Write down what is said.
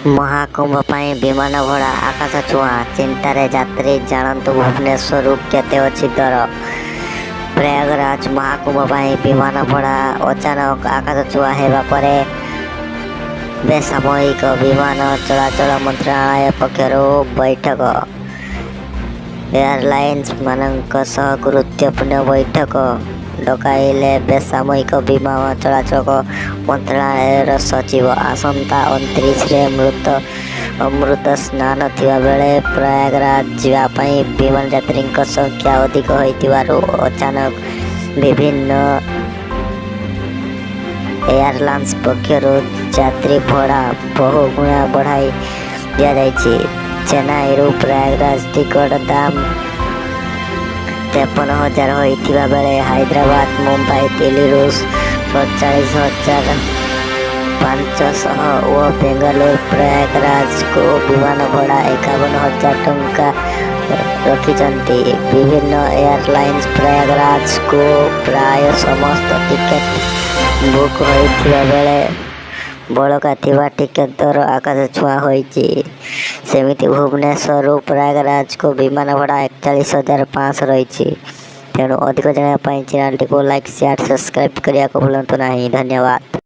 ମହାକୁମ୍ଭ ପାଇଁ ବିମାନ ଭଡ଼ା ଆକାଶଛୁଆଁ, ଚିନ୍ତାରେ ଯାତ୍ରୀ, ଜାଣନ୍ତୁ ଭୁବନେଶ୍ୱରରୁ କେତେ ଅଛି ଦର। ପ୍ରୟାଗରାଜ ମହାକୁମ୍ଭ ପାଇଁ ବିମାନ ଭଡ଼ା ଅଚାନକ ଆକାଶଛୁଆଁ ହେବା ପରେ ବେସାମରିକ ବିମାନ ଚଳାଚଳ ମନ୍ତ୍ରଣାଳୟ ପକ୍ଷରୁ ବୈଠକ। ଏୟାରଲାଇନ୍ସମାନଙ୍କ ସହ ଗୁରୁତ୍ୱପୂର୍ଣ୍ଣ ବୈଠକ ଡକାଇଲେ ବେସାମରିକ ବିମାନ ଚଳାଚଳ ମନ୍ତ୍ରଣାଳୟର ସଚିବ। ଆସନ୍ତା 29ରେ ଅମୃତ ସ୍ନାନ ଥିବା ବେଳେ ପ୍ରୟାଗରାଜ ଯିବା ପାଇଁ ବିମାନ ଯାତ୍ରୀଙ୍କ ସଂଖ୍ୟା ଅଧିକ ହୋଇଥିବାରୁ ଅଚାନକ ବିଭିନ୍ନ ଏୟାରଲାଇନ୍ସ ପକ୍ଷରୁ ଯାତ୍ରୀ ଭଡ଼ା ବହୁ ଗୁଣା ବଢ଼ାଇ ଦିଆଯାଇଛି। ଚେନ୍ନାଇରୁ ପ୍ରୟାଗରାଜ ଟିକଟ ଦାମ 53,000 ହୋଇଥିବା ବେଳେ ହାଇଦ୍ରାବାଦ, ମୁମ୍ବାଇ, ଦିଲ୍ଲୀରୁ 47,500 ଓ ବେଙ୍ଗାଲୁରୁ ପ୍ରୟାଗରାଜକୁ ବିମାନ ଭଡ଼ା 51,000 ଟଙ୍କା ରଖିଛନ୍ତି। ବିଭିନ୍ନ ଏୟାରଲାଇନ୍ସ ପ୍ରୟାଗରାଜକୁ ପ୍ରାୟ ସମସ୍ତ ଟିକେଟ ବୁକ୍ ହୋଇଥିବା ବେଳେ ବଳକା ଥିବା ଟିକେଟ ଦର ଆକାଶଛୁଆଁ ହୋଇଛି। ସେମିତି ଭୁବନେଶ୍ୱରରୁ ପ୍ରୟାଗରାଜକୁ ବିମାନ ଭଡ଼ା 41,500 ରହିଛି। ତେଣୁ ଅଧିକ ଜାଣିବା ପାଇଁ ଚ୍ୟାନେଲଟିକୁ ଲାଇକ୍, ସେୟାର, ସବସ୍କ୍ରାଇବ୍ କରିବାକୁ ଭୁଲନ୍ତୁ ନାହିଁ। ଧନ୍ୟବାଦ।